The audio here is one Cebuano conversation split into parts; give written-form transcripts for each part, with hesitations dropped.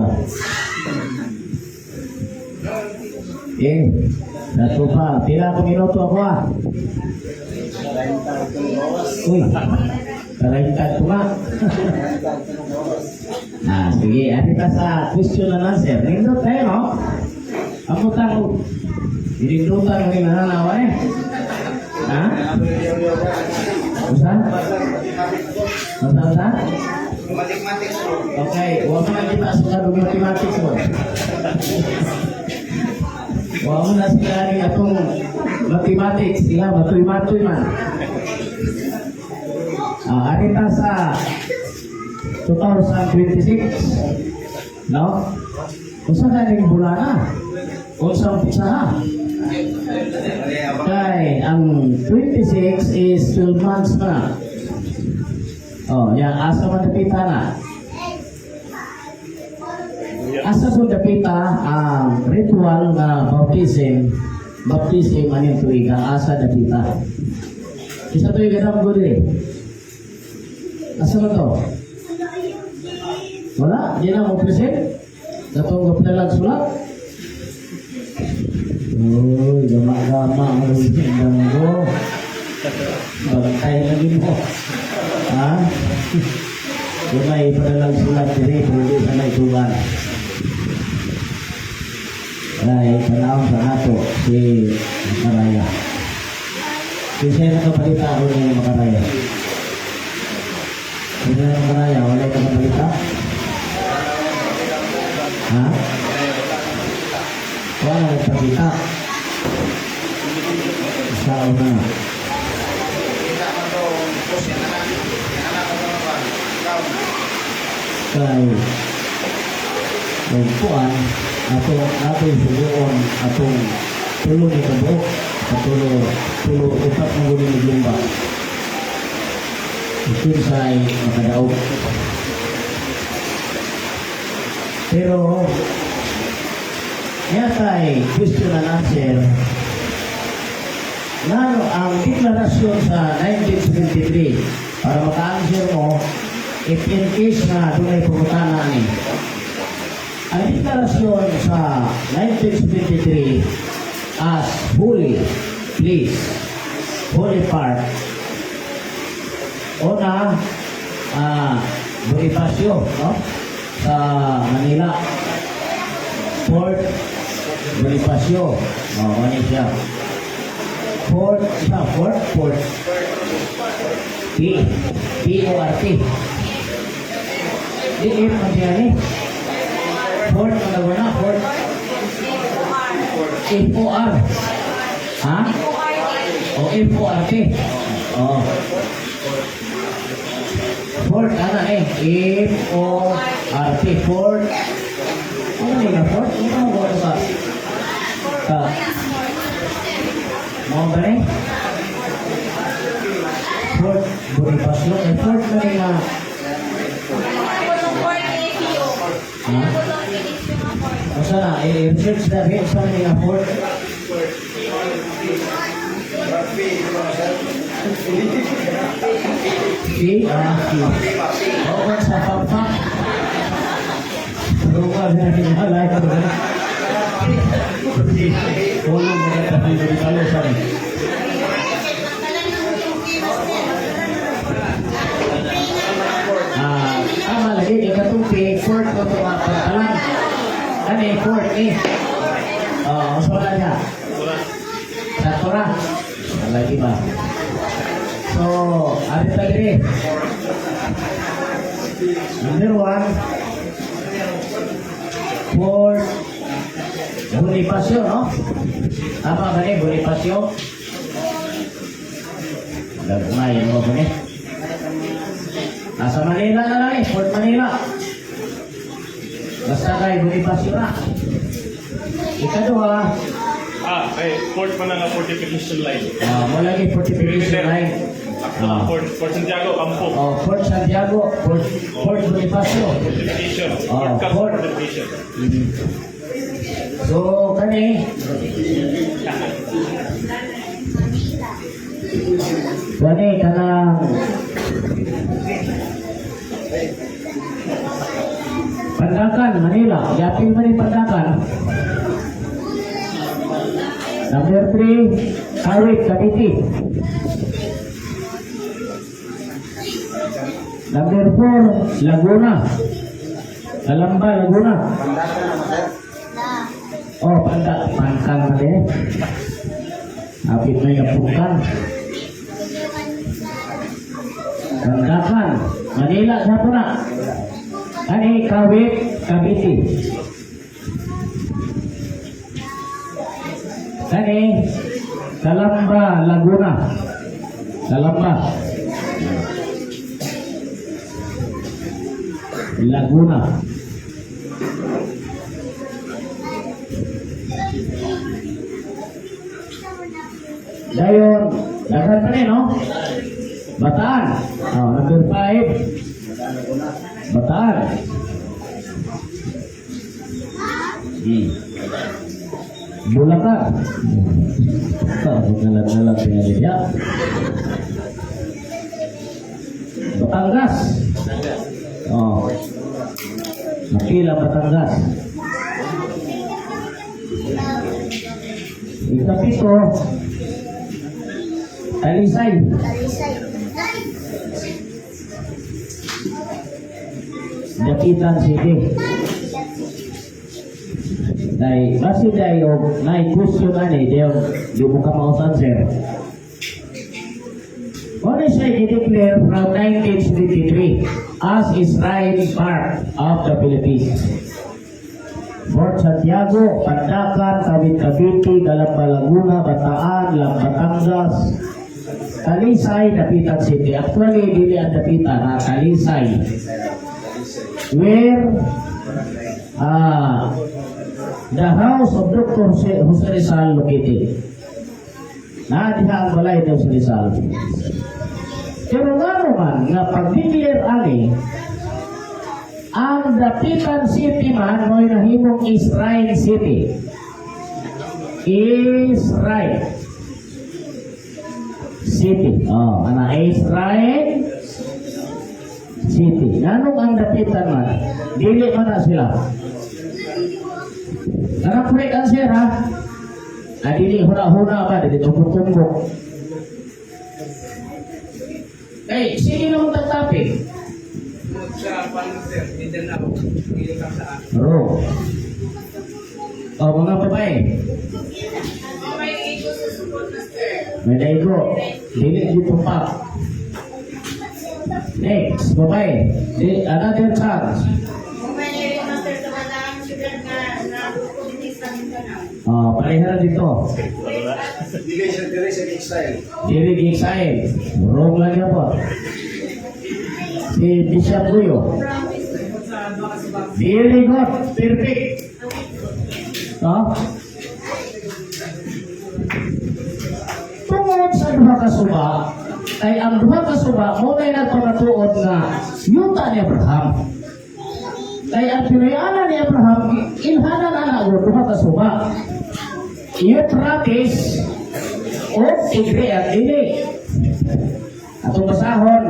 ba? Eh, nato pa. Pila ka minuto ako ah? Uy, 30 ko nga. Ah, sige, ano ta sa question and answer? Nindot tayo, no? Ang butang, inindutan mo rin nananawa eh. Ha? Usa? Usa, usa? Mathematics, bro. Okay, huwag mo na kita sa mathematics mo. Huwag mo na sila rin atong mathematics, sila matuy-matuy man. Ah, arita sa 2026, no? Unsa ka ning bulana? Unsang petsa? Kay ang 26 is 12 months na. Oh, yang asa man dapita na? Asa po dapita ang ritual nga baptism, baptism aning tuig ang asa dapita? Isa tuig kadam gud eh. Asa man to? Wala, di na mo present. Katong gapadalag sulat. Uy, gama-gama ang danggo. Bantay lagi mo. Ha? Kung may padalag sulat diri, pwede sa naituban. Ay, panahon sa nato si Makaraya. Kasi nakabalita ako ni Makaraya. Hindi na Makaraya, wala yung nakabalita? Ha? Wala nagpakita. Sa una. Kita man to, post yan anak. Anak ko naman. Ikaw. Kay kuan atong ato'y suguon atong tulo ni kabuok, katulo, tulo, upat mo guni maglumba, kinsay makadaog. Pero yatay question and answer. Ngano ang deklarasyon sa 1973, para maka-answer mo if in case na dunay pangutana ni ang deklarasyon sa 1973 as holy place, holy park, una, Bonifacio, no? Sa Manila, Fort Bonifacio, oh, ano siya? Fort, sa Fort, Fort P, P O R T. Di F man siya ni. Fort, ano ba na? Fort F O R. Ha? O F O R T. Oh. Fort, ano eh? F O R T. Fort. Ano nga Fort? Ano ba ito sa? Sa? Mo ba ni? Fort Bonifacio. Eh, Fort na rin na. Ha? Masa na? Eh, research na rin. Saan nga Fort? Rugby, di ba, sir? P, ah, P. Oo, sa Pampak. Rumah na hinalay ko na. Tulong mo na tayo dito sa rin. Ah, tama lagi, yung katong P, fourth ko ito mga pantalan. Ano eh, fourth eh. Oo, oh, wala niya. Sa Torah. Lagi ba? So, ano tayo rin? Number 1, Fort Bonifacio, no? Tama ba ni Bonifacio? Gagmay, ano ba ni? Nasa Manila na lang eh, Fort Manila. Basta kay Bonifacio na. Ikaduha, Ah, ay, Fort Manila Fortification Line. Mo lagi fortification line. Sakto, Ah. Fort Santiago, Kampo. Oh, Fort Santiago, Fort Bonifacio. Fortification. Ah, Fort Campo Fort. Fortification. So, kani, kani, kanang Pandak Pandakan, Manila. Yapil man ni Pandakan. Number 3, Kawit, Cavite. Number 4, Laguna. Calamba, Laguna. Pandakan naman, sir. Oh, panda, pangkang na din. Apit na yung pungkan. Pandakan, Manila, sa na. Ani, Kawit, Cavite. Kani, Calamba, Laguna. Calamba. Laguna. Dayon, daghan pa rin, no? Bataan. Oh, number 5. Bataan. Bulacan. Ah, ngalan-ngalan tingali niya. Batangas. Oh. Napila Batangas. Ikapito, Talisay. Dapitan City. Dahil, basi dahil og naay question ani, dayon di mo ka ma-answer. Ano siya i-declare from 1973 as Shrine Park of the Philippines? Fort Santiago, Pandacan, Kawit, Cavite, Calamba, Laguna, Bataan, Batangas, Talisay, Dapitan City. Actually, dili ang Dapitan, ha? Talisay. Where the house of Dr. Jose Rizal located. Naa diha ang balay ni Jose Rizal. Pero nga naman, nga pag-declare ani, ang Dapitan City man mo'y nahimong Shrine City. Shrine City. Oh, ana Shrine City. Nganong ang Dapitan man, dili man na sila. Tara, correct answer ha. Ah, dili huna-huna ba, dili tumbok-tumbok. Eh, sige naman tagtapik. Sa pan, sir, Mindanao, hindi ka sa akin. Ro. O, mga babae. May igo sa support na, sir. May naigo. Dili dito pa. Next, babae. Di, another chance. May rin na, sir, sa mga syudad nga na din sa Mindanao. O, pareha na dito. Dili siya dili sa exile. Dili exile. Wrong lang yan po. Si Bishop Guyo. Very good. Perfect. No? Tungod sa duha ka suba, kay ang duha ka suba mo na nagpamatuod nga yuta ni Abraham. Kay ang pinayanan ni Abraham, ilhanan na og duha ka suba. Euphrates o Tigre at dili. Atong basahon,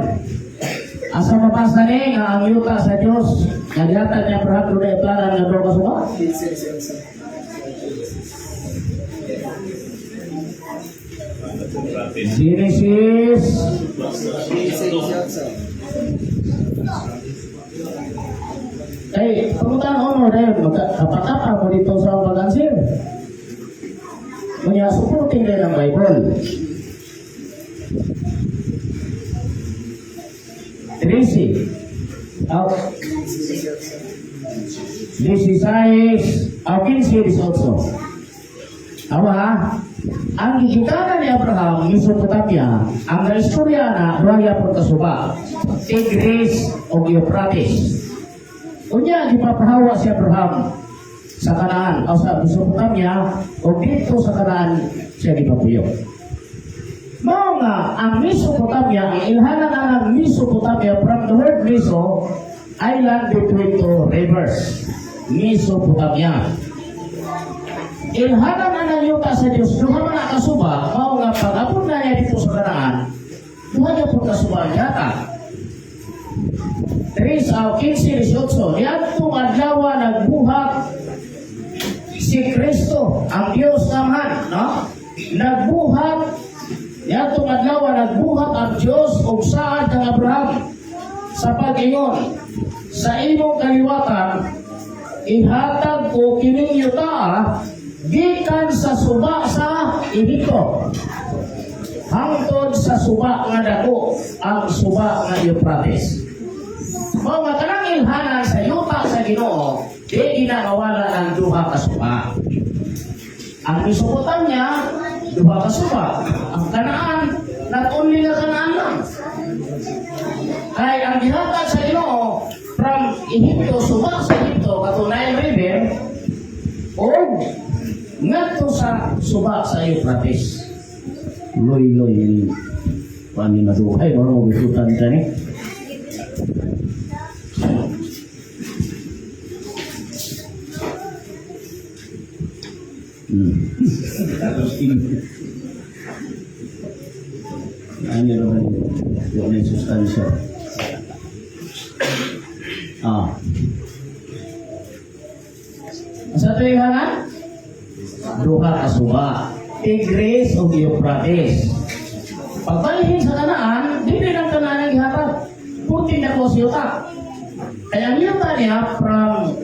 asa mabasa ni nga ang yuta sa Dios nga gihatag ni Abraham dunay planan nga duha ka suba? Genesis Ay, pangutan mo dahil magkapakapa mo dito sa pag-answer. Kanya, supporting din ang Bible. 13. Oh, 16, oh, 15, 18. Awa, ha? Ang gigikanan ni Abraham, Mesopotamia, ang naistorya na duha gyapon ka suba, Tigris o Euphrates. Unya, gipapahawa si Abraham sa Kanaan, o sa Mesopotamia, o dito sa Kanaan siya gipapuyo. Mao nga, ang Mesopotamia, ang ilhanan na ng Mesopotamia from the word Meso, island between two rivers. Mesopotamia. Ilhanan na ng yuta sa Diyos, duha man na kasuba, mao nga pag-abot na niya dito sa Kanaan, duha niya po kasuba ang yata. 3 o 15:18. Niadtong adlaw nagbuhat si Kristo, ang Dios Amahan, no? Nagbuhat niadtong adlaw, nagbuhat ang Dios og saad kang Abraham sa pag-ingon, "Sa imong kaliwatan ihatag ko kining yutaa gikan sa suba sa Ehipto hangtod sa suba nga dako, ang suba nga Euphrates." Mao nga kanang ilhanan sa yuta sa Ginoo, di ginawala ang duha ka suba. Ang Mesopotamia, duha ka suba. Ang Kanaan, not only na Kanaan lang. Kay ang gihatag sa Ginoo from Ehipto, suba sa Ehipto, kato Nile River, o ngadto sa suba sa Euphrates. Loy-loy ni paano na duhay, mo gisutan ka ni. Ano naman yung may sustansya? Ah. Sa ito yung hanan? Duha ka suba. Tigris o Euphrates. Pagbalhin sa Kanaan, dili lang Kanaan ang gihatag. Puti na ko si yuta. Kaya ang yuta niya from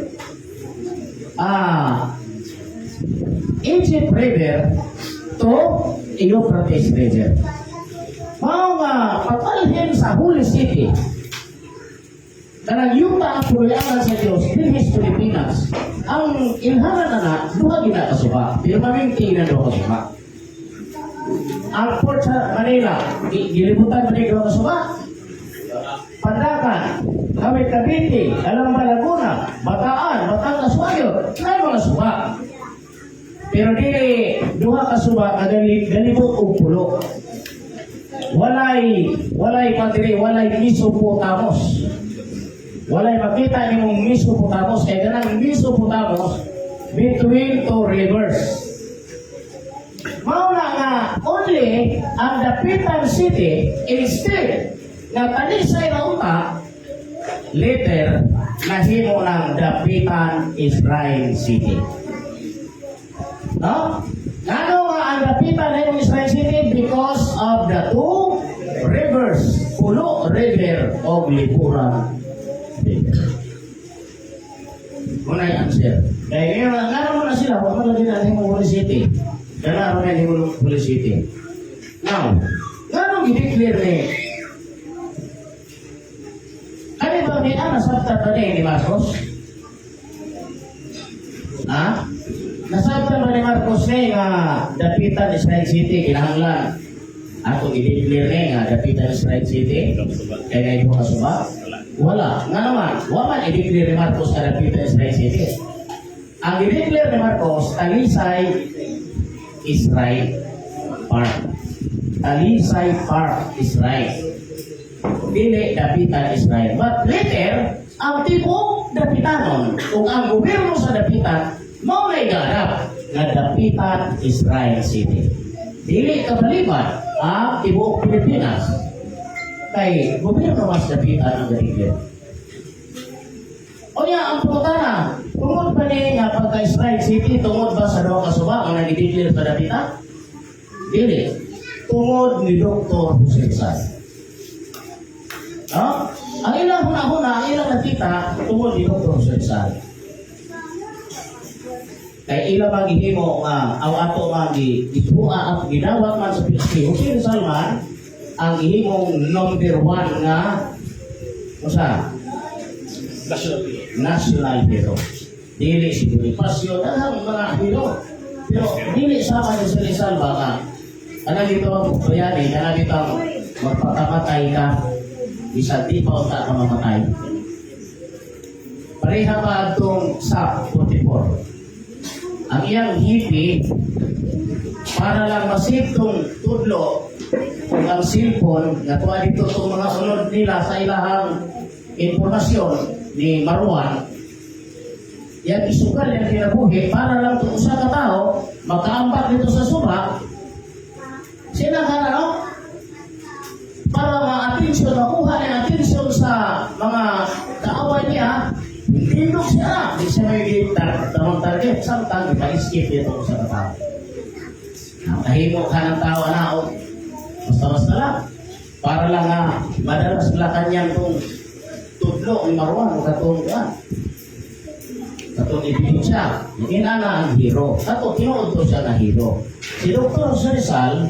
Egypt River to Euphrates River. Mao nga pagbalhin sa Holy City, kanang yuta ang puloy-anan sa Dios dinhi sa Pilipinas, ang ilhanan na na, duha gina ka suba, pero mamingti na duha ka suba. Ang port sa Manila, gilibutan ba ni duha ka suba? Pandacan, Kawit, Cavite, Calamba, Laguna, Bataan, Batangas, Baguio, na mga suba. Pero dili duha ka suba nga galibot og pulo. Walay padre, walay Mesopotamos. Walay makita nimong Mesopotamos kay kanang Mesopotamos between two rivers. Mao na nga only ang Dapitan City instead nga Talisay ra unta, later nahimo ng Dapitan Israel City. No? Ngano nga ang Dapitan nahimo Israel City? Because of the two rivers, Pulo River o Lipuran River. Muna yung answer. Kaya ngayon, ngano mo na sila, huwag mo na din ang Holy City. Kaya mo na yung Holy City. Now, ngano gideclare ni Kani ba ni ana nasabtan ba ni Marcos? Ha? Nasabtan ba ni Marcos ni nga Dapitan Israel City kinahanglan ako i-declare ni nga Dapitan Israel City kay na ka suba? Wala. Nga naman, wa man i-declare ni Marcos nga Dapitan Israel City. Ang i-declare ni Marcos, Talisay Israel Park. Talisay Park, Israel. Dili Dapitan Israel. But later, ang tibuok Dapitanon ug ang gobyerno sa Dapitan mao nay ganap nga Dapitan Israel City. Dili kabalibad ang tibuok Pilipinas kay gobyerno mas Dapitan ang galigid. O niya, ang pangutana, tungod ba ni nga pagka Israel City, tungod ba sa duha ka suba ang nag-declare sa Dapitan? Dili. Tungod ni Dr. Jose Rizal. No? Ang ilang huna-huna, ang ilang nakita, tungod ni Dr. Jose Rizal. Kay ila bang gihimo nga ang ato nga gituha at gidawat man sa si Jose Rizal man ang gihimong number 1 nga usa National hero. National hero. Dili si Bonifacio, daghang mga hero. Pero dili sama ni si Rizal ba nga kana dito ang bayani, kana dito ang magpakamatay ka, bisan di pa unta ka mamatay. Pareha ba atong SAP 44? Ang iyang hipi para lang masave tong tudlo kung ang cellphone nga tuwa dito itong mga sunod nila sa ilahang impormasyon ni Marwan, yan isugal yan kinabuhi para lang itong usa ka tao makaambak dito sa suba sila ka no para ma-atensyon, makuha ng atensyon sa mga niya, tindog siya. Di siya may tamang target. Samtang ipa-escape niya ito sa tao. Kahimo ka ng tao na o basta-basta lang. Para lang nga madalas sila kanyang itong tudlo ang maruan o katong kuan. Katong ebidensya. Inana ang hero. Kato, tinuod to siya na hero. Si Dr. Jose Rizal,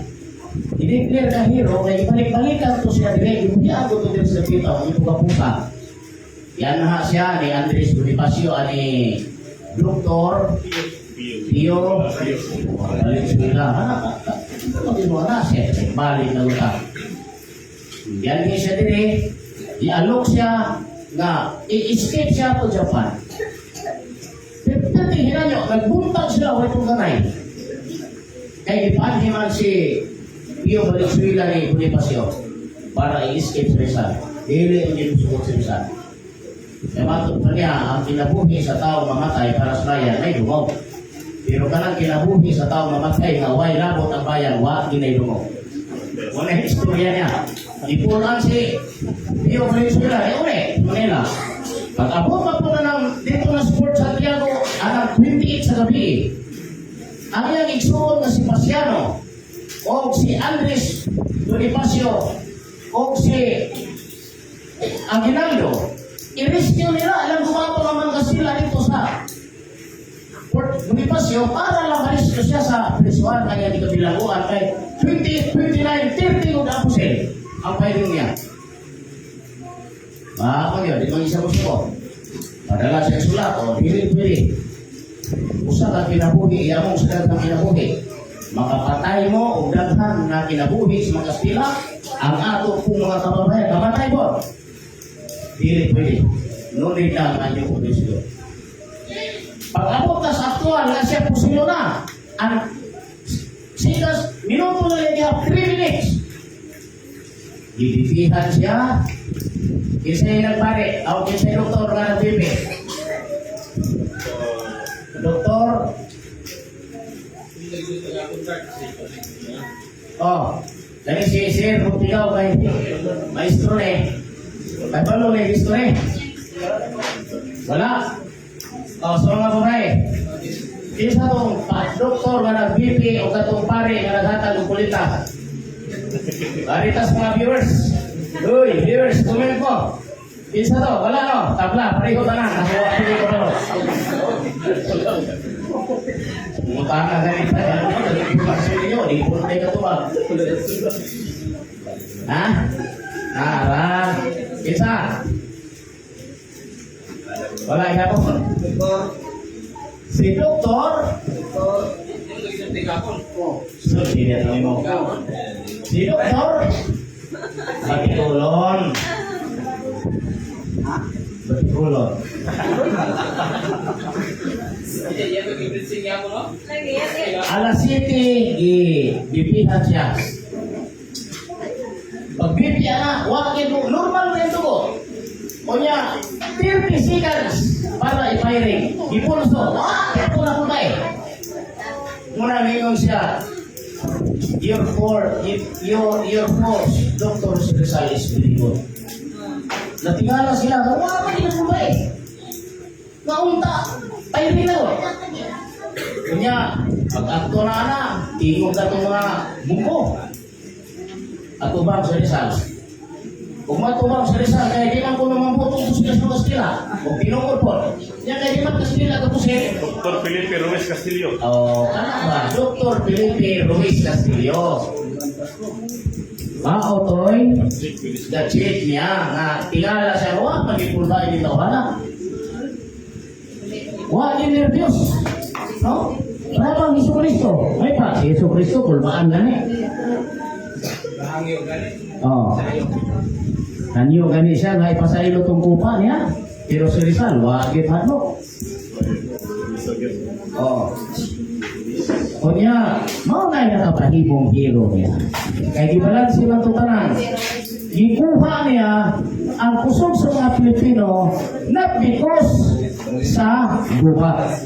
i-declare na hero, kaya ibalik-balikan to siya dire, ibuya ko to dire sa kita, ang ibuga-pusa. Yan na siya ni Andres Bonifacio, ani Dr. Pio Valenzuela. Anak, ano mo na siya? Balik na luta. Yan niya siya dire, ialok siya nga i-escape siya to Japan. Pero tingnan nyo, nagbuntag sila wa itong ganay. Kay ipanhi man si Pio Valenzuela ni Bonifacio para i-escape si Rizal. Dili ang ginusugot si Rizal. Kaya matod pa niya, ang kinabuhi sa tao mamatay para sa bayan ay dungog. Pero kanang kinabuhi sa tao mamatay nga way labot ang bayan, wa ginay dungog. Wala yung istorya niya. Ipunan si Pio Valenzuela, eh uli, Manila. Pag abot pa po na ng, dito na sa Port Santiago, anang 28 sa gabi, ang iyang igsuon nga si Pasiano, o si Andres Bonifacio, o si Aguinaldo, i-rescue nila, alam gumawa naman kasi sila dito sa Port Bonifacio para lang ma-rescue siya sa prisuan kaya di kabilaguan kay 20, 29, 30 og apusil ang firing niya. Baka yun, di man isa mo suko. Padala siya sulat, o dili pwede. Usa ka kinabuhi, iyamong sa daghang kinabuhi. Makapatay mo og daghan nga kinabuhi sa mga Kastila, ang ato pong mga kababayan, mamatay mo. Dili pwede. No need na ang inyong kondisyon. Pag abot ka sa aktual nga siya pusilo na, ang sikas, minuto na lang niya, 3 minutes. Gibibihan siya, kinsay nagpare, o kinsay doktor nga nagbibi. Doktor, oh, lagi si Sir Butigaw kay Maestro ni. Kay Balo ni, gusto ni. Wala. Oh, so mga babae, isa tong doktor nga nag-BP o katong pare nga naghatag og kulita. Baritas mga viewers. Uy, viewers, comment mo. Isa to, wala no, tabla, pareho tanan, nakuha ko ko pero. Pumunta ka ganito, ano, ninyo, di ko na kayo katubag. Ha? Nara. Isa. Wala, ihapon. Si Doktor, so, hindi na mo. Si Doktor, Batitulon. Batitulon. Lagi yan eh. Alas 7, gibibihan siya. Pag bibiya na, wakin mo, normal na ito ko. O niya, 30 seconds para i-firing. Ipulso, wakin ko na po eh. Muna ningon siya, your force, Dr. Rizal is very good. Natingala sila, wala pa din po eh. Naunta, firing na ko. Kunya, pag akto na na, tingog ka itong mga buko. Atubang sa Rizal. Kung matubang sa Rizal, kaya di man ko naman po itong sila sa Kastila. O pinungod po. Yan, kaya di man Kastila ka po siya. Dr. Felipe Ruiz Castillo. Oh, ano ba? Dr. Felipe Ruiz Castillo. Mao toy, the chief niya nga tingala siya, wa magipulba ini tawhana. Wa ni nervyos. No? Wala bang Hesus Kristo? May pa, si Hesus Kristo kulbaan gani. Bahangyo gani. Oh. Nanyo gani siya nga ipasaylo tong kupa niya. Pero si Rizal, wa gid hadlok. Oh. Kunya, mao na yung nakapahimong hero niya. Kay gibalanse man to tanan. Gikuha niya ang kusog sa mga Pilipino not because sa gubat,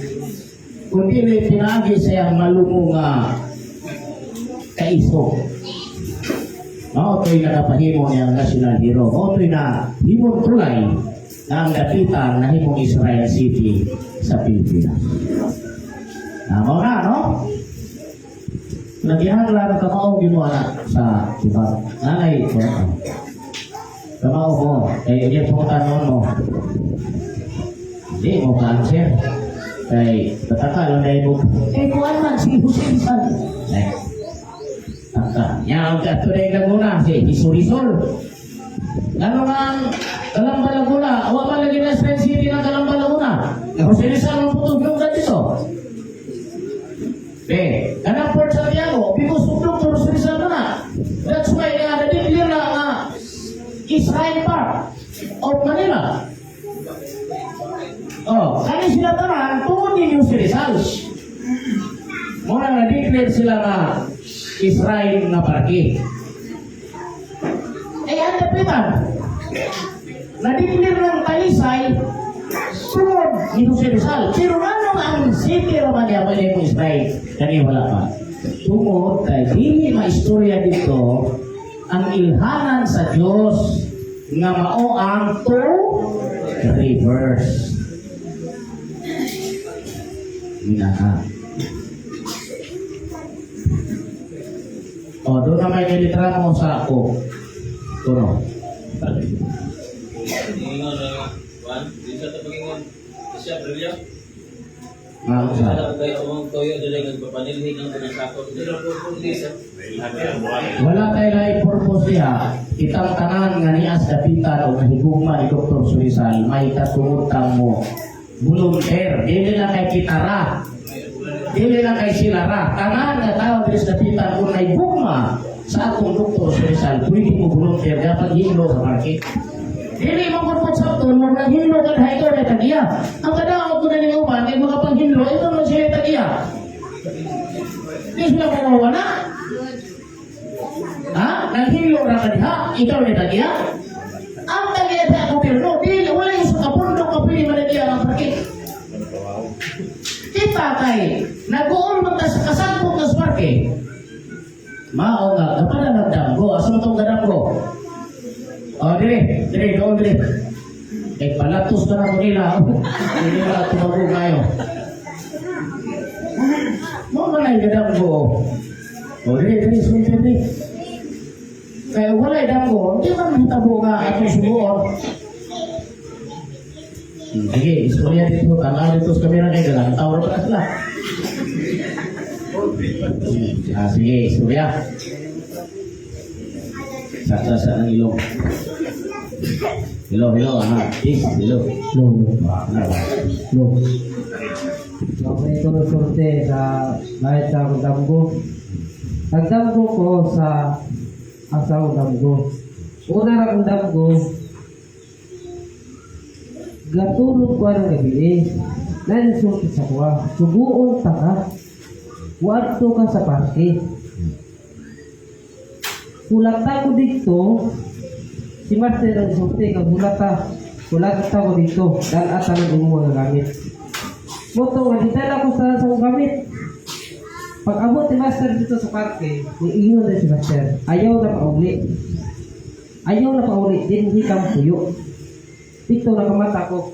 kundi ni pinaagi sa iyang malumo nga kaiso. Mao to'y nakapahimo niya ang national hero. Mao to'y na himong tulay Na ang Dapitan nahimong Israel City sa Pilipinas. Mao na, no? Nagihanlan kamao gimo ana sa diba? Nanay ko. Kamao mo, kay iya pangutanon mo. Hindi mo ka-answer. Kay tataka lang dahil mo. Eh, kuan man si Jose Rizal. Eh, taka. Nya ang kato na yung Laguna, si Jose Rizal. Ano nga ang Calamba, Laguna? Wa man lagi na Israel City ng Calamba, Laguna. Jose Rizal ang putong yung dito. Eh, kanang Port Santiago, because of Dr. Jose Rizal na. That's why nga na-declare na nga Israel Park of Manila. Oh, kani sila tanan tungod ninyo si Rizal. Mao na na-declare sila nga Israel nga parke. Eh, ang Dapitan, na-declare ng Talisay tungod ni Jose Rizal. Pero ano ang city raman niya wala mo Israel? Kani wala pa. Tungod kay dili maistorya dito ang ilhanan sa Dios nga mao ang two rivers. Minaha. O, doon na may nilitramo sa ako. Tuno. Ingon na kuan, di sa tapagingon siya brilyo. Nga Sa sa. na kay umong toyo dili nagpapanilhi kang pinasakop. Wala kay lahi purpose niya. Kitang tanan nga nias Dapitan o nahigugma ni Dr. Rizal, may katungod mo. Volunteer. Dili lang kay kitara. Dili lang kay silara. Tanan nga tao diri sa Dapitan kung nahigugma sa atong Dr. Rizal, pwede mo volunteer dapat hilo sa market. Dili mo purpose sa aton, mo nang hilo ka dahil ikaw na tagiya. Ang kadaot ko na ning uban, ay makapanghilo, ito man sila tagiya. Di sila mawawala. Ha? Nanghilo ra ka diha, ikaw ni tagiya. Ang tagiya sa gobyerno, dili wala yung sa kapundok ka pwede manadiya ang parke. Kita kay nag-uol man ka sa kasagpot ng parke. Mao nga, kapala nagdamgo, asa man tong gadamgo? Oh, dire, dire, doon dire. Eh, palatos na ko nila. Hindi nila tumago kayo. Mo man ay gadamgo. Oh, dire, dire, sulti, dire. Kaya walay damgo, di man mahitabo nga atong subuon. Sige, istorya dito, tanaw dito sa kamera kay galang tawar pa sila. Ah, sige, istorya. Sa sa ng ilong. Hello, hello, ah, peace, hello. Hello. Ah, ano ba? Hello. Okay, ito ng sorte sa lahit sa akong damgo. Nagdamgo ko sa asa akong damgo. Una ra akong damgo, gatulog ko ang gabi eh. Nansulti sa kuha. Suguon ta ka. Wadto ka sa parke. Hulata ko dito, si Master ang sulti nga hulata. Hulata ko dito, dahil ata ng imong mga gamit. Moto nga didala ko sa akong gamit. Pag abot ni Master dito sa parke, niingon na si Master, ayaw na pauli. Ayaw na pauli, din kang puyo. Dito nakamata ko.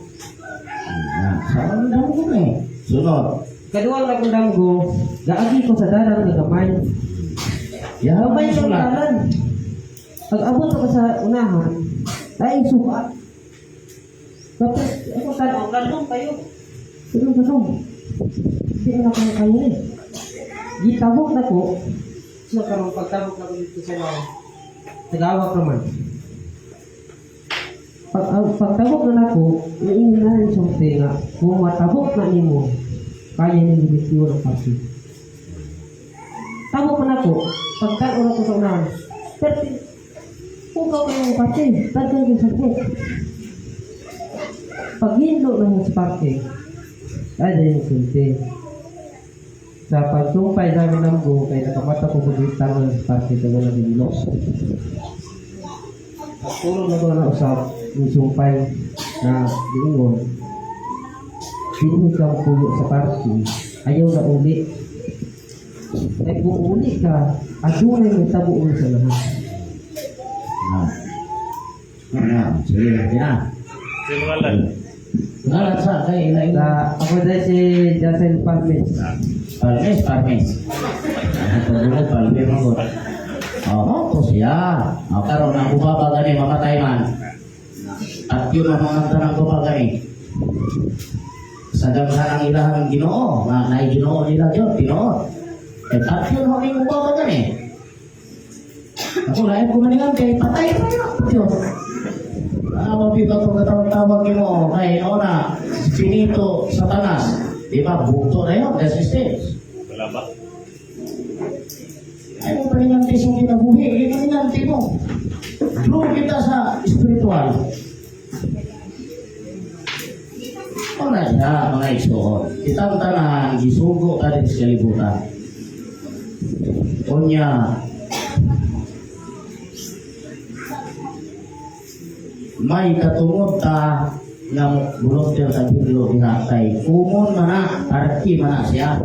Ah, sa ang damgo na eh. Sunod. Kaduwang na akong damgo, gaagi ko sa dalan nga gamay. Ya, Gamay ng sulat. dalan. Pag abot ako sa unahan, ay suka. Tapos ako tanong, lalong kayo. Tulong, tulong. Hindi na ako kayo eh. Gitabok na ko. So karong pagtabok na ko dito sa mga Tagawak naman. Pagtabok na nako, iingin na yung sulti nga, kung matabok na nimo, kaya nimo bitiwan ang party. Tabok na nako, pagtanaw na ko sa unahan, pero pukaw na yung party, tagal yung sakit. Paghinlo na yung sa party, ay na yung sulti. Sa pagsumpay namin ng buo, kay nakamata ko kung tanong sa party, kaya wala nilok. Pagtulong na ko na usap, yung sumpay na diingon, hindi kang puyo sa party, ayaw na uli. Kaya kung uli ka, adunay may tabo uli sa lahat. Ah. Ah, sige, sige na. Sino ngalan? Ngalan sa kay ila ila. Sa, ako dahil si Justin Palmes. Palmes, Palmes. Pagulog, Palmes mo. Oo, to siya. O, karon ang bubaba gani, mamatay man. At yun ang mga tanang bubaba gani. Sa daghan ang ilahang Ginoo, nga naay Ginoo nila Diyon, tinuod. Eh, at yun ang iyong bubaba gani. Ako, lain ko manilang kay patay pa yun. Diyon. Ah, mabibag ko katawag-tawag Ginoo kay ona finito Satanas. Di ba? Buto na yun, resistance. Wala ba? Ay mo paninganti sa kinabuhi, paninganti mo. Grow kita sa spiritual. Mga siya, mga igsoon. Kitang tanan, gisugo ka din sa kalibutan. Unya, may katungod ta nga volunteer sa Biblo diha kay kumon man na, party man na siya.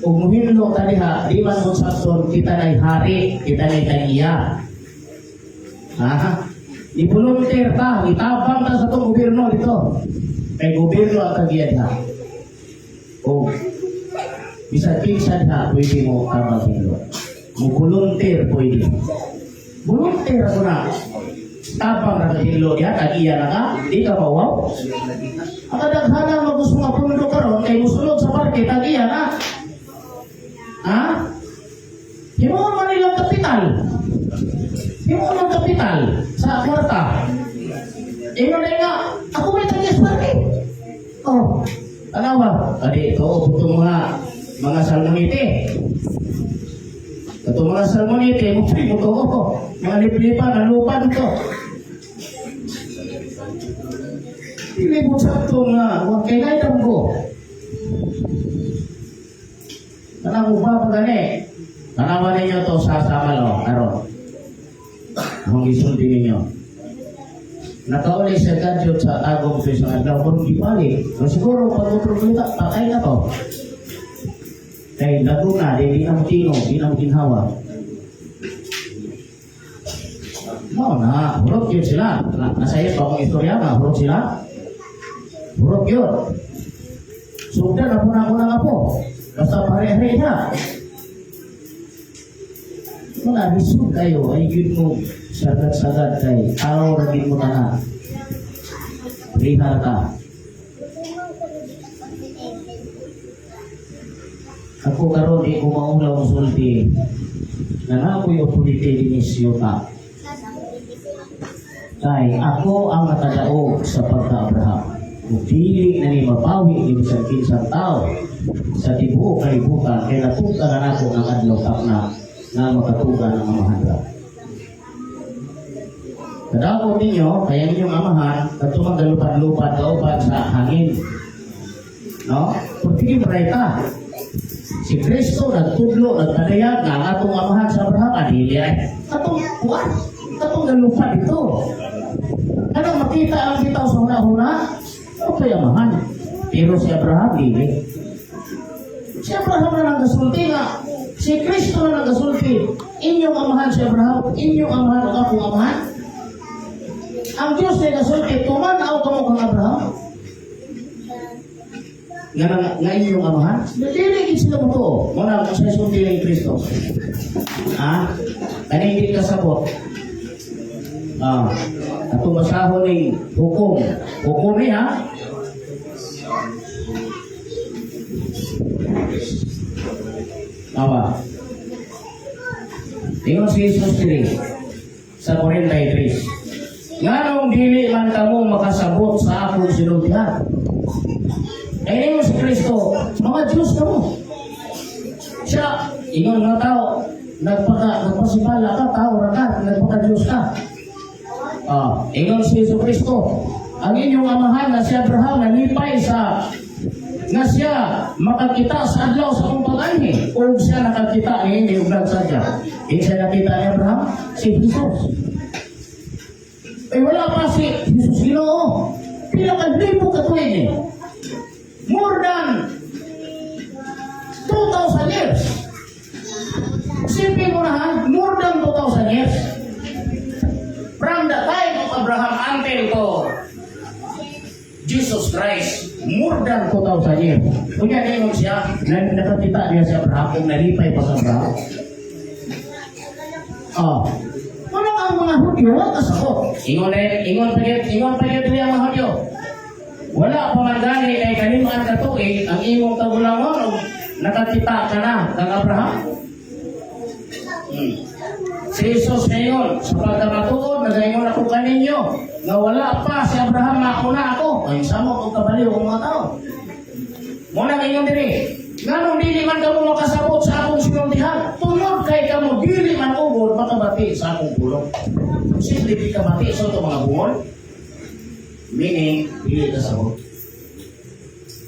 Kung muhinlo ta diha, di man mo sakton, kita na'y hari, kita na'y taniya. Ha? I-volunteer ta, itabang ta sa itong gobyerno dito. Kay gobyerno ang kagiya diha. O, bisan kinsa diha, pwede mo tabang hinlo. Mo volunteer pwede. Volunteer ako na. Tabang na kahilo diha, kagiya na ka, di ka mawaw. Ang kadaghanan mo gusto nga pundo karon kay musulod sa parke, tagiya na. Ha? Himuon man nilang kapital. Himuon ang kapital sa kwarta. Ingon na nga, ako may tagiya sa parke. Oh, tanawa. Adi, ito, itong mga salmonite. Ito mga salmonite, mo mo to, mga liplipan, nalupan to. Dili mo sakto nga, huwag kay naitang ko. Tanang mo ba gani? Tanawa ninyo to sa Samalo, karon. Kung isulti ninyo. Nakauli sa gadget sa agong sa isang adlaw, kung di bali, o siguro pag utrog patay na to. Kay Laguna, di na mo tino, di na mo ginhawa. Mao na, hurot yun sila. Nasa iyo pa akong istorya nga, hurot sila. Hurot yun. Sugdan na po na ako na po. Basta pare-hare na. Wala, lisod kayo. Ay, yun mo, sagad-sagad kay tao na mo na na. Riha ka. Ako karon di ko maulaw ang sulti. Na na ako'y authority din siyota. Kay ako ang nakadaog sa pagka-Abraham. Ug dili na ni mabawi ni bisan kinsang tao sa tibuok kalibutan kay natuga na nako ang adlaw takna nga makatuga ng amahan ra. Kadako ninyo, kaya inyong amahan, kadto magalupad-lupad kauban sa hangin. No? Pagtigim ta. Si Kristo nagtudlo, nagpadayag nga ang atong amahan sa Abraham, adili ay atong kuan, atong galupad ito. Ano makita ang bitaw sa huna-huna? Ano pa amahan? Pero si Abraham, dili. Si Abraham na nagasulti nga. Si Kristo na nagasulti. Inyong amahan si Abraham, inyong amahan ang akong amahan. Ang Diyos na nagasulti, tumanaw ka mo kang Abraham. Nga, nga, nga inyong amahan. Dili gid sila mo to. Muna sa sulti ni Kristo. Ha? Kani hindi kasabot. Ah, ato basahon ning hukom. Hukom ni ha. Tama. Ingon si Jesus diri sa 43. Nganong dili man kamo makasabot sa akong sinultihan? Eh, ingon si Kristo, mga Diyos kamo. Siya, ingon nga tao, nagpasibala ka, tao ra ka, nagpaka Diyos ka. Ah, ingon si Jesu Kristo, ang inyong amahan na si Abraham nalipay sa nga siya makakita sa adlaw sa akong pag-anhi o siya nakakita ni hindi ug nagsadya. Kinsa nakita ni Abraham? Si Jesus. Eh wala pa si Jesus Ginoo. Pila ka libo ka tuig ni. More than 2,000 years. Isipin mo na ha, more than 2,000 years. From the time of Abraham until to Jesus Christ more than 2,000 years. Kunya ningon siya, na nakakita niya si Abraham kung nalipay pa sa Abraham. Oh. Wala ang mga Hudyo, wala kasabot. Ingon na, ingon pa yun, ingon pa yun ang mga Hudyo. Wala pa man gani kay kanimaan ka tuig ang imong kaugalingon og nakakita ka na kang Abraham. Si Jesus ngayon, sa pagkamatuod, nagaingon ako kaninyo, nga wala pa si Abraham mauna ako. Ay, samot og kabaliw ang mga tao. Muna ngayon diri, nganong dili man kamo makasabot sa akong sinultihan, tungod kay kamo dili man ugod makabati sa akong pulong. Simple di ka bati sa itong mga bungol. Meaning, dili ka sabot.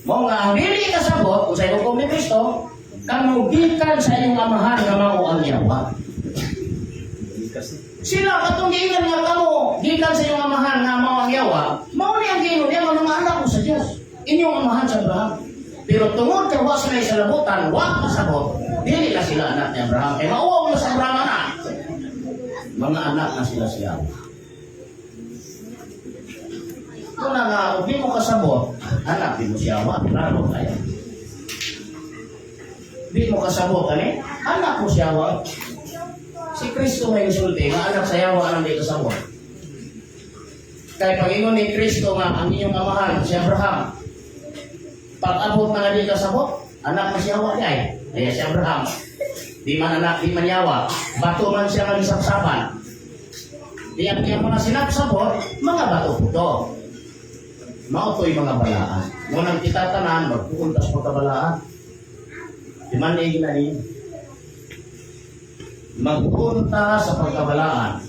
Mao nga ang dili ka sabot, kung sa hukom ni Kristo, kamo gikan sa inyong amahan nga mao ang yawa. Sila katong giingon nga kamo gikan sa inyong amahan nga mao ang yawa, mao ni ang giingon niya nga mga anak ko sa Dios. Inyong amahan sa Abraham. Pero tungod kay wa sila sa labutan, wa kasabot, dili na sila anak ni Abraham. Kay mauwaw na sa Abraham anak. Mga anak na sila siya. Kung na nga, kung di mo kasabot, anak di mo siya wa, klaro kaya. Di mo kasabot, ani? Anak mo siya wa. Si Kristo may insulti, nga anak sa yawa ang di kasabot. Kay pag-ingon ni Kristo nga ang inyong amahan, si Abraham, pag-abot na nga di kasabot, anak mo siya wa di ay. Kaya si Abraham, di man anak, di man yawa, bato man siya nga gisapsapan. Di ang iyang mga sinapsabot, mga bato puto. Mao to'y mga balaan. Ngunang kita tanan, magpupunta sa pagkabalaan. Di man ni ginani. Magpunta sa pagkabalaan.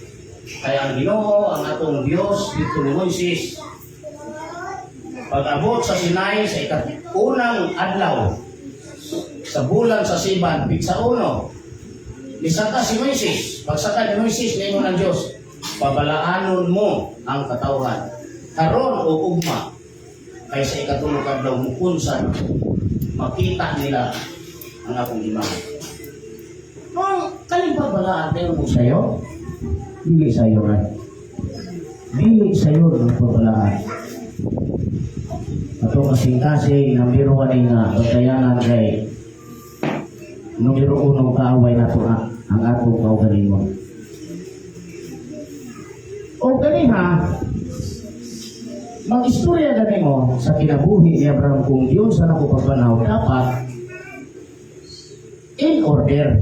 Kaya ang Ginoo, ang atong Diyos, dito ni Moises, pag-abot sa Sinai sa ikaunang adlaw, sa bulan sa Siban, pitsa uno, nisaka si Moises, pagsaka ni Moises, ningon ang Diyos, pabalaanon mo ang katawhan. Karon o ugma, kay sa ikatulong adlaw mukunsan, makita nila ang akong imahe. Nung kaling pabalaan tayo mo sa'yo, dili sa'yo man. Dili sa'yo ang pabalaan. Ato kasing-kasing, number one nga, pagkayanan kay numero uno kaaway nato ang atong kaugalingon. O ganiha, mag-istorya gani mo sa kinabuhi ni Abraham kung Diyos sa nako pagpanaw, dapat in order,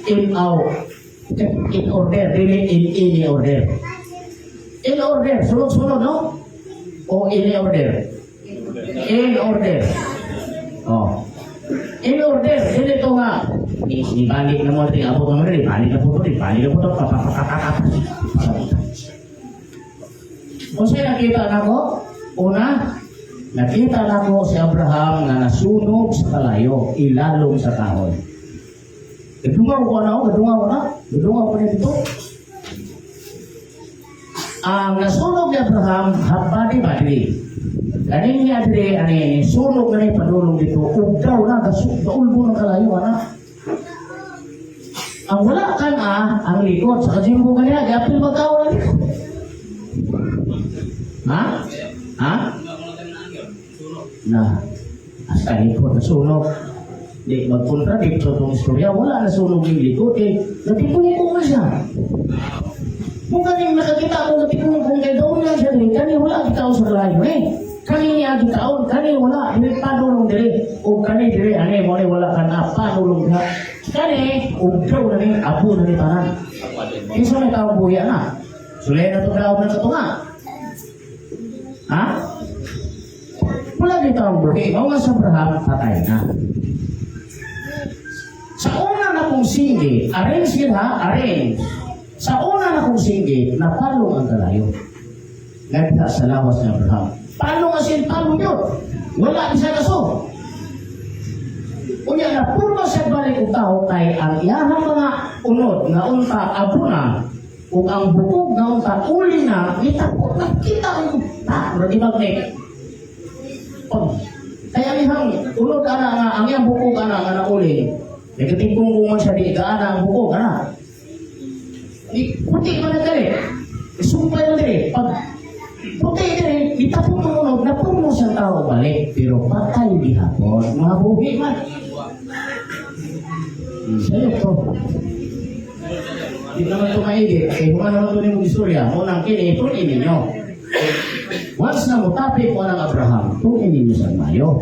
in out, in order, dili in any order. In order, sunod-sunod, no? O in order? In order. Oh. In order, dili to nga. Ibalik na mo, rin, abot mo rin, balik na po rin, balik na po ito, papapapapap. Kung sa'yo nakita na ko, una, nakita na ko si Abraham nga nasunog sa kalayo, ilalom sa kahoy. Gadungaw ko na ako, gadungaw ko na, gadungaw ko na dito. Ang nasunog ni Abraham, half body ba diri? Kanin niya diri, ani, sunog na ni padulong dito, ugdaw na, gaulbo ng kalayo, ana. Ang wala kan ang likod, sa kajimbo kaniya, gapil magkaw na likod. Ha? Ha? Na, hasta likod, nasunog. Di, mag-contradict sa itong istorya, wala nasunog yung likod, eh, natipungkong na siya. Kung kaning nakakita ko natipungkong kay doon lang siya diri, kani wala gitaon sa kalayo eh. Kani niya gitaon, kani wala, diri padulong diri, o kani diri, ani mo ni wala kan padulong ka. Kani, ugdaw na ni, abo na ni tanan. Kinsa may taong buya na? Sulay na itong daog ng katunga. Ha? Wala dito ang buhi. Mao nga sa Abraham, patay na. Sa una na kong singgit, arrange yun ha, arrange. Sa una na kong singgit, napalong ang kalayo. Nagta sa lawas ni Abraham. Palong asin, palong yun. Wala isa kaso. Unya na purma siya balik og tao kay ang iyahang mga unod nga unta abo na ug ang bukog nga unta uli na gitapot na kita ang ta murag magnet. Pag kaya ang iyang unod ana nga ang iyang bukog ana nga nauli. Nagkatingkong man siya di gaana ang bukog ana. Di puti man na diri. Sumpay man diri. Pag puti diri, gitapot ang unod na purmo siya. tao balik, pero patay gihapon, mabuhi man. Sa'yo to. Di naman ito maigi, kay human naman ito nimong istorya, munang kini, tun-i ninyo. Once na mo topic mo ng Abraham, tun-i ninyo sa mayo.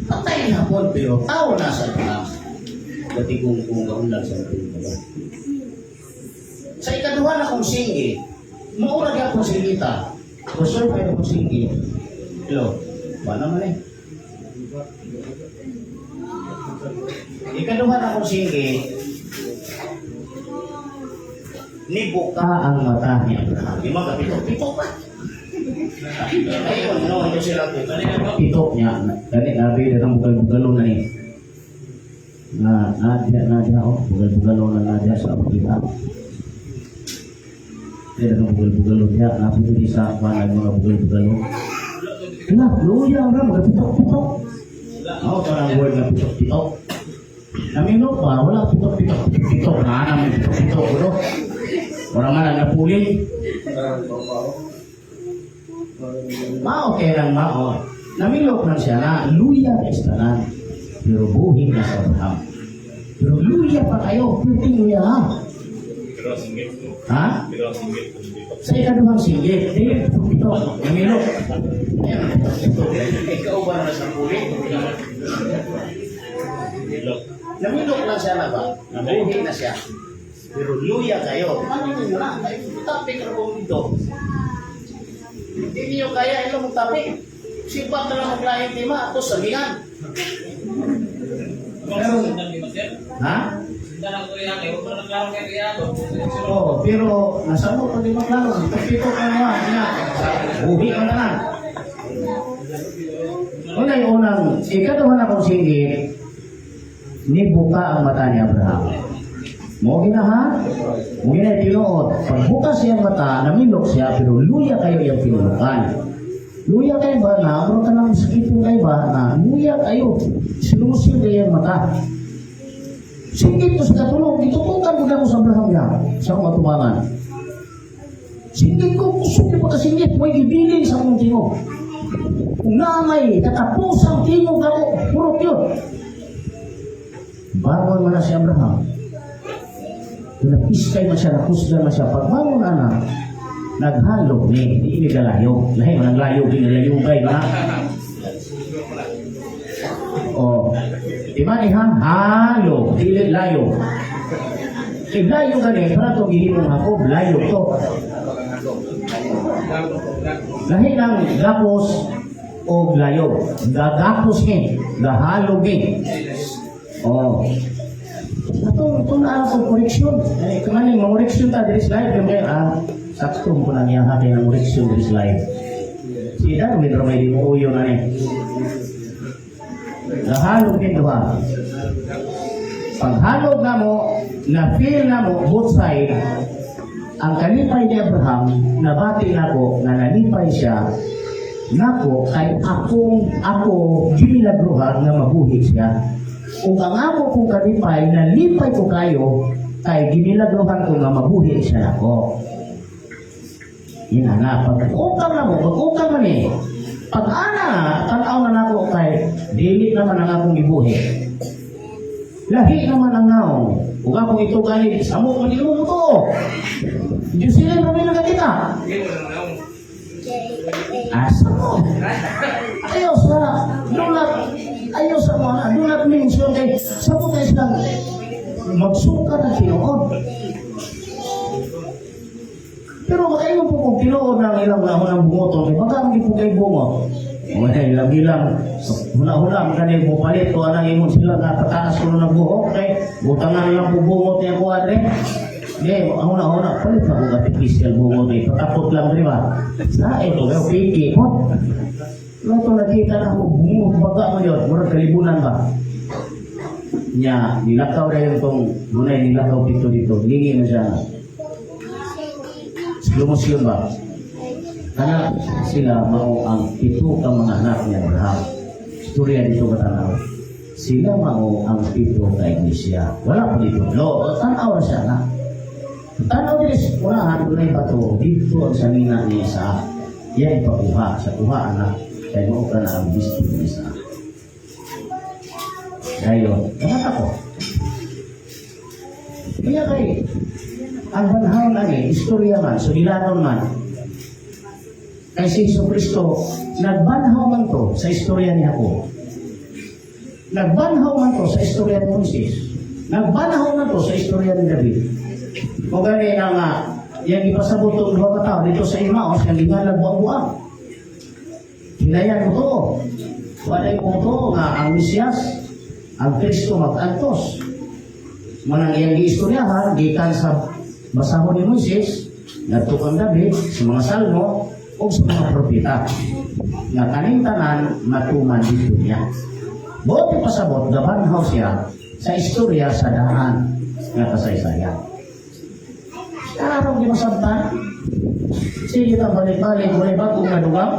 Patay na po, pero tao na sa Abraham. Dati kung kaunlag sa tulong. Sa ikaduha na kong singgi, maura gyud akong singita. Reserve kayo akong singgi. Hello, wala man eh. Ikaduha na kong singgi, nibuka ang mata ni Abraham. Di ba, pito, pito pa. Ayun, no, ito sila po. Pito niya, gani, nabi, datang bugal-bugalo na ni. Na, na, na, na, na, oh, bugal-bugalo na na diya sa Afrika. Hindi na bugal-bugalo niya, napunta sa panag mga bugal-bugalo. Hala, luya ang ram, pitok-pitok. Ako pa ng word na pitok-pitok. Namino pa, wala pitok-pitok, pitok na, namin pitok-pitok, ano? Wala nga lang napuli. Mao kay lang mao. Namilok lang siya na luya ka istanan. Pero buhi na sa Abraham. Pero luya pa kayo, pwede luya ha. Pero ang singgit ko. Ha? Pero ang singgit ko. Hindi pa. Sa ikaduhang singgit, di, ito, namilok. Ayan, ito. Ikaw ba na sa puli? Ilok. Namilok lang siya na ba? Nabuhi na siya. Pero luya kayo. Ano ninyo na? Ay, topic ra kong dito. Hindi niyo kaya ilo mong topic. Sipat na lang maglaing tema, tapos sabihan. Pero, sundan ni Master. Ha? Sundan ako yan. Eh, huwag mo na klaro kay Kuya. Oo, pero nasa mo, pag di maklaro, ito ka na nga, buhi ka na lang. Unang unang, ikaduha na kong singgit, nibuka ang mata ni Abraham. Mo gina ha? Mo gina tinuod. Pagbukas siyang mata, namilok siya, pero luya kayo iyang pinunukan. Luya kayo ba na, amro ka lang sakit yung kayo ba na, luya kayo. Sinusil kayo ang mata. Singgit ko sa katulog, gitutukan ko na ko sa Abraham niya, sa akong atubangan. Singgit ko, kusog yung pagkasinggit, may gibilin sa akong tingog. Kung naamay, katapos ang tingog ako, purot yun. Bangon man na si Abraham. Pinapiskay man siya, nakusgan man siya. Pagbangon na na, naghalog ni, di ini galayo. Lahi, manang layo, ginalayugay na. Oh, di ba ni ha? Halo, dili layo. Kay layo gani, para itong gihimong ako, layo to. Lahi lang gapos o layo. Gagapos ni, gahalog ni. Oh. Ato, ito na akong koreksyon. Eh, kung mga koreksyon ta, diri sa live, kaya, sakto ko na niya hati ng koreksyon diri sa live. Si Darwin Romay di mo uyo na ni. Gahalog ni duha. Paghalog na mo, na feel na mo both side, ang kalipay ni Abraham, nabati nako nga nalipay siya nako kay akong ako gimilagruhan nga mabuhi siya. Ug ang amo kong kalipay, nalipay ko kayo kay gimilagruhan ko nga mabuhi siya nako. Ina na, pag ukang na mo, pag ukang man eh. Pag ana, tanaw na nako kay dili naman ang akong gibuhi. Lahi naman ang naong. Ug akong ito gani, samo man imo mo to. Diyos sila naman nakakita. Asa mo? Ayaw sa, do not, ayaw sa mga, do not mention kay, sa mo kayo silang magsuka ng tinuod. Pero makaingon po kung tinuod ng ilang ahon ng bungoto, kay baka hindi po kayo bungot. Wala, ilang-ilang, huna-huna, magkani mo palit, o anang ingon sila, napataas ko ng buhok, kay, butangan lang po bungot niya ko, adre. Hindi, ang huna-huna, palit ako artificial bungot, eh, patakot lang, di ba? Sa ito, kayo, piki po. Ito nakita na ako, bungot, baga mo yun, murag kalibunan ba? Nya, nilakaw na yung tong, lunay nilakaw dito dito, lingi na siya. Lumusyon ba? Kana sila mao ang pito ka mga anak ni Abraham. Istorya dito katanaw. Sila mao ang pito ka iglesia. Wala pa dito. Lo, tanaw na siya na. Tanaw dili sa unahan dunay bato dito ang sanina ni Isaac. Yan ipakuha sa kuha anak kay mao ka na ang bisto isa. Dayon, dapat ako. Kaya kay ang banhaw ani, istorya man, sulilanon man. Kay si Hesus Kristo, nagbanhaw man to sa istorya ni Jacob. Nagbanhaw man to sa istorya ni Moises. Nagbanhaw man to sa istorya ni David. O gani na nga, yang ipasabot tong duha ka tawo dito sa Emmaus, yang gingalag buang-buang. Hinayan mo to. Walay mo to nga ang Mesiyas, ang Kristo mag-antos. Manang iyang giistoryahan, gikan sa basahon ni Moises, ngadto kang David, sa mga salmo, o sa mga propeta. Nga kaning tanan matuman dito niya. Buot pasabot, gabanhaw siya sa istorya sa daan nga kasaysayan. Karong di masabtan. Sige ta balik-balik, walay bagong nga dugang.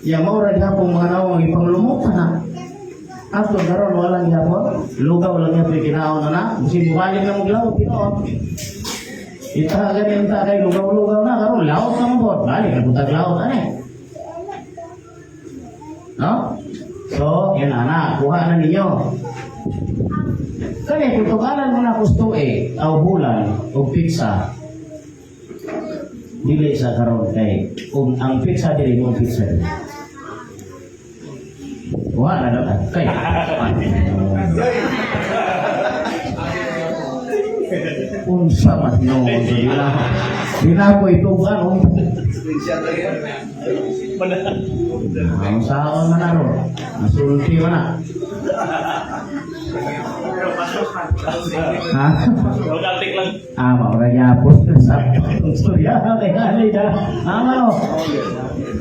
Ya mao ra gihapon mga nawong ipanglumutan na. Ato karon wala gihapon, lugaw lang gyapon kinaon na na. Bisin mubalik na mo laot tinuod. Ita gani unta kay lugaw-lugaw na karon laot na mo bot. Balik na butag laot ani. No? So, yan ana, kuha na ninyo. Kani kung tugalan mo na gusto eh, aw bulan o pizza, dili sa karon kay kung ang pizza dili mo pizza dili. Kuha na daw kay. Unsa man no dila. Dila ko itugan oh. Ang saon man aro. Nasulti man na. Ha? Romantic lang. Ah, maura gyapon sa istorya kay alay na. Ah, ano?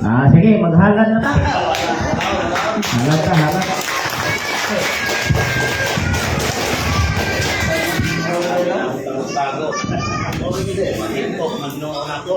Ah, sige, maghalan na ta. Halan ta, halan. Bago. Mahinto, magnoon ako.